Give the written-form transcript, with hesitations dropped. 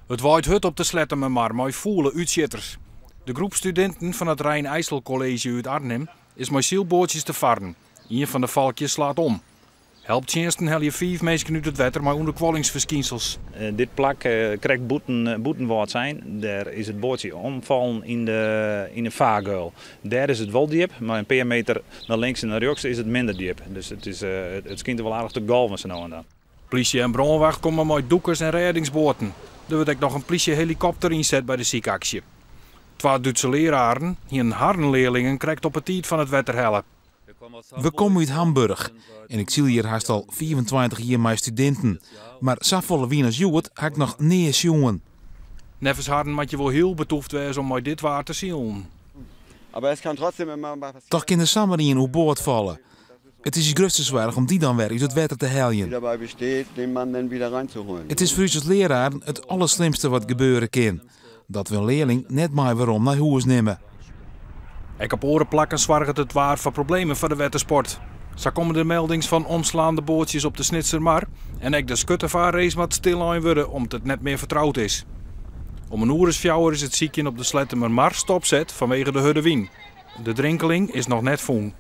It waait hurd op de Sleattemermar mei fûle útsjitters. De groep studinten fan it Rijn IJssel College út Arnhim is mei sylboatsjes te farren. Ien fan de falkjes slaat om. Helptsjinsten helje fiif minsken út it wetter mei ûnderkuollingsferskynsels. Dit plak, krekt bûten Wâldsein, dêr is it boatsje omfallen yn de fargeul. Dêr is it wol djip, mar in pear meter nei links en nei rjochts is it minder djip. Dus it skynt der wol aardich te golven sa no en dan. Plysje en brânwacht komme mei dûkers en rêdingsboaten. Der wurdt ek noch in plysjehelikopter ynset by de sykaksje. Twa Dútse leararen hienen harren learlingen krekt op 'e tiid fan it wetter helle. We komme út Hamburg en ik syl hjir hast al 25 jier mei studinten. Mar safolle wyn as hjoed ha ik noch nea sjoen. Neffens harren moat je wol hiel betûft wêze om mei dit waar te silen. Toch kin der samar ien oerboard falle. It is ús grutste soarch om dy dan wer út it wetter te heljen. It is foar ús as leararen it allerslimste wat gebeure kin, dat we in learling net mei werom nei hûs nimme. Ek op oare plakken soarget it waar foar problemen foar de wettersport. Sa komme der meldings fan omslaande boatsjes op de Snitsermar en ek de skuttefaarrace moat stillein wurde om't it net mear fertroud is. Om in oer as fjouwer is it sykjen op de Sleattemermar stopset fanwege de hurde wyn. De drinkeling is noch net fûn.